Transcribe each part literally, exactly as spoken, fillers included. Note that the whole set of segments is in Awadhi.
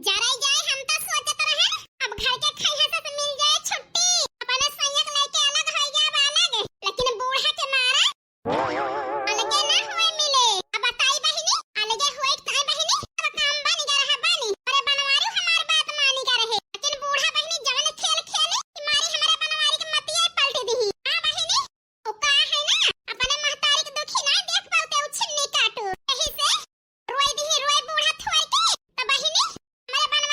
जराई जाए, हम तो सोचत रहन, अब घर के खइहा से मिल जाए छुट्टी, अपने सैया के लेके अलग होइ जाब अलग, लेकिन बूढ़ा के मारा अलगे ना होए मिले। अब बताई बहिनी, अलगे होए के चाहे बहिनी, अब काम बन गया रहा बानी, अरे बनवारी हमार बात मानी गया रहे, लेकिन बूढ़ा बहिनी जवन खेल खेली, कि मारी हमरे बनवारी के मतिया पलट दिही। हाँ बहिनी, वो का है ना, अपने महतारी के दुखी ना देख पावते, उ छिन्नी काटू, यही से रोए दिही, रोए बूढ़ा थोर के, त बहिनी, हमरे बन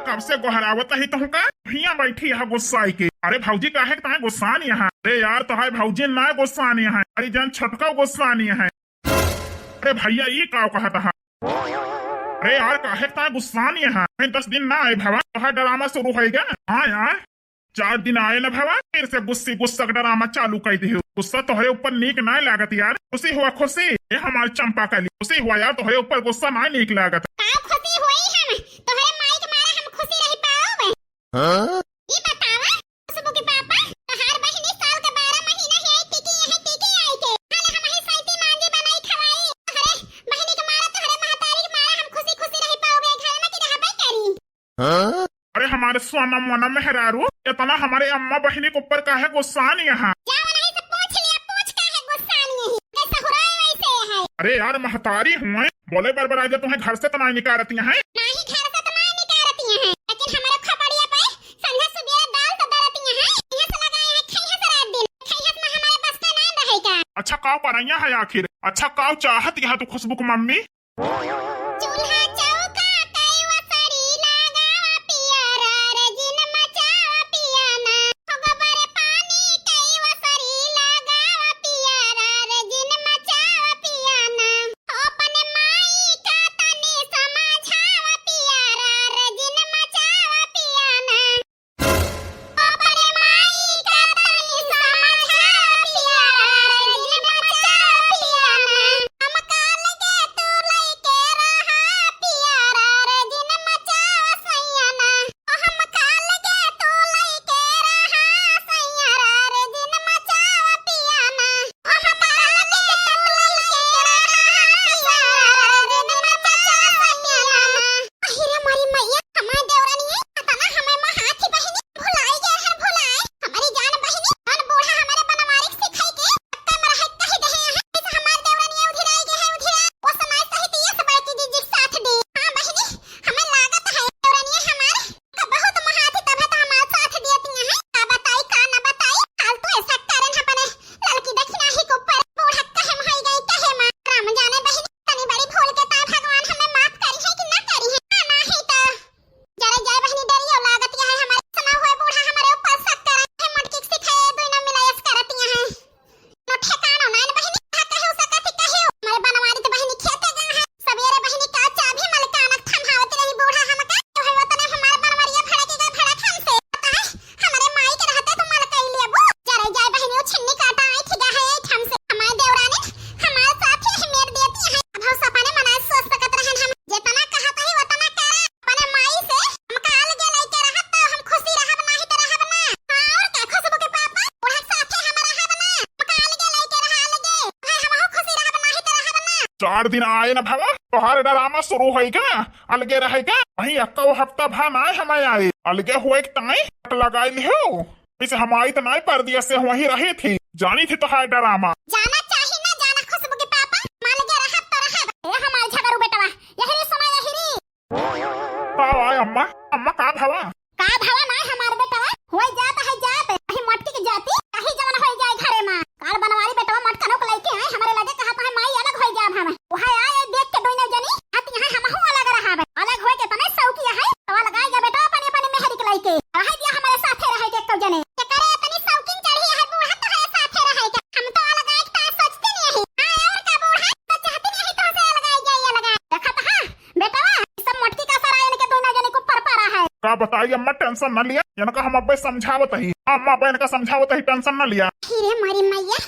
कब से गोहरावत ही तुहका? हियाँ बैठी है गुस्साई के। अरे भौजी, काहे के तोहे गुस्सान यहाँ? अरे यार, तोहे भौजी ना गुस्सान यहाँ। अरे जान छोटका गुस्सान यहाँ। अरे भैया, ई का कहत हा? अरे यार, काहे के तोहे गुस्सान यहाँ? मैं दस दिन ना आए भवा, तोहे ड्रामा शुरू होइगा। हाँ यार, चार दिन आए ना भवा, फिर से गुस्सी गुस्सा का ड्रामा चालू कर दियो। गुस्सा तोहरे ऊपर नीक ना लागत यार। खुशी हुआ खुशी, ए हमार चंपा कली, खुशी हुआ यार, तोहरे ऊपर गुस्सा ना नीक लागत। का खुशी होई हम? तोहरे माई के मारा हम खुशी रह पाओ? हाँ? ई बतावा, खुशबू के पापा, तोहार बहिनी साल के बारह महीना है, टिकी यहाँ टिकी आई के। हाले हम ही सैती मांजी बनाई खवाई। तोहरे बहिनी के मारा, तोहरे महतारी के मारा हम खुशी खुशी रह पाओ घर में कि रहबे करी? हाँ? अरे हमारे सोना मोना मेहरारू, इतना हमारे अम्मा बहिनी के ऊपर काहे गुस्सान यहाँ? जाओ नहीं से पूछ लिया, पूछ काहे गुस्सान यही? कैसे हुराए वैसे है? अरे यार महतारी हुए, बोले बरबर आगे तुम्हें घर से तो नहीं निकारती हैं? नहीं घर से तो नहीं निकारती हैं, लेकिन हमारे खपड़िया पे संझा सुबेरे दाल से दरती हैं। यहाँ से लगाए हैं, खैहस रात दिन, खैहस में हमारे बस का नाम रहेगा। अच्छा काव परैया है आखिर? अच्छा काव चाहत यहाँ तू खुशबू की मम्मी? चूल्हा चौका कई वसरी लगावा पिया, रार जिन मचावा पिया ना। हो गोबर पानी कई वसरी लगावा पिया, रार जिन मचावा पिया ना। हो अपन माई का तनी समझावा पिया, रार जिन मचावा पिया ना। अपने माई का तनी समझा पिया, जिन बचा पिया ना। हम काल के तू लइके रहा पिया, जिन बचा सैया ना। हम काल के तू लइके रहा सैया, जिन बचा पिया ना। हम काल के तू लइके रहा पिया, जिन बचा सैया ना। अहिरे मोरी मैया, हमार देवरानी है, पता ना हमें माँ हाथी बहिनी भुलाई गए हैं, भुलाई। हमारी जान बहिनी, कौन बूढ़ा हमारे बनवारी के सिखाई के, पक्का मरा है कह दे हैं, इस हमार देवरानी है, उधिराई गए हैं, उधिरा। वो समय सहित ये सब की जिज्जी साथ दी। हाँ बहिनी, हमें लागत है देवरानी है हमारे, का बहुत महाथी तब है तो हमार साथ दिए तिया है। का बताई, का ना बताई, फालतू ऐसा कारण अपने लड़की देखी नाही के ऊपर बूढ़ा कहे में होई गई, कहे में। राम जाने बहिनी, तनी बड़ी भूल के ता भगवान हमें माफ करी है कि ना करी है, ना, नाही तो जरे जाए बहिनी, डरियो लागत यह है हमारे। सना हुए बूढ़ा हमारे ऊपर शक करत है, मटकी के सिखाए दुइनो मिलायस करत यह है। नो ठेकानो नाइन बहिनी, का कहे सकत ही कहे, हमारे बनवारी तो बहिनी खेते गए हैं। सवेरे बहिनी का चाभी मलकानक थम्हावत रही बूढ़ा हमका, तो है वतने हमारे बनवरिया भड़के गए भड़क हमसे। पता है, हमारे माई के रहते तो मलकाई लेबू। जरे जाए बहिनी, वो छिन्नी काटा आई थिगा है एक हमसे। हमारे देवरानी हमारे साथ ही मेर देती है। अब हम सपने मनाए सोच सकत रहन हम। जितना कहत ही वतना करा। अपने माई से हमका अलगे लइके रहत तो हम खुशी रहब, नाही तो रहब ना। हाँ, और का खुशबू के पापा? बूढ़ा के साथे हम रहब ना। हमका अलगे लइके रहा, अलगे। भाई हमहू खुशी रहब, नाही तो रहब ना। चार दिन आए ना भवा, तोहार ड्रामा शुरू होई का? अलगे रहे का? वहीं एक्को हफ्ता भा ना हमें आए। अलगे हुए के ताई लगाई लिहो। इसे हम आई तो नाई परदेस से वहीं रही थी, जानी थी तोहार ड्रामा। जाना चाही ना जाना खुशबू के पापा, मान गया रहब तो रहब। ए हमार झगरू बेटवा, यही रे सुना यही रे। का आए अम्मा, अम्मा का भवा? का भवा ना हमार बेटवा, होई जात है जात, कहीं मटकी के जाती, कहीं जवन होई जाए घरे माँ। काल बनवारी बेटवा मटकनो को लइके आए, हमरे लगे कहा तो है माई अलग होई जाब हम। वहाँ आए देख के दोनों जनी, हाथ यहाँ हमहू अलग रहब। अलग होए के तने शौकी है, तो अलग आए जा बेटवा अपने अपने मेहरी के लइके। रहे दिया हमारे साथे रहे के कौ जने। के करे इतनी शौकीन चढ़ी है बूढ़ा तो है साथे रहे के। हम तो अलग आए के तार सोचते नहीं है। हाँ और का बूढ़ा, तो चाहते नहीं है तो से अलग आए जाए अलग आए। देखा तो हाँ, बेटवा, ई सब मोटकी का सराय इनके दोनों जने को पर परा है। का बताई अम्मा, tension न लिया, इनका हम अब्बे समझावत ही। अम्मा अब्बे इनका समझावत ही, tension न लिया। अरे मोरी मैया,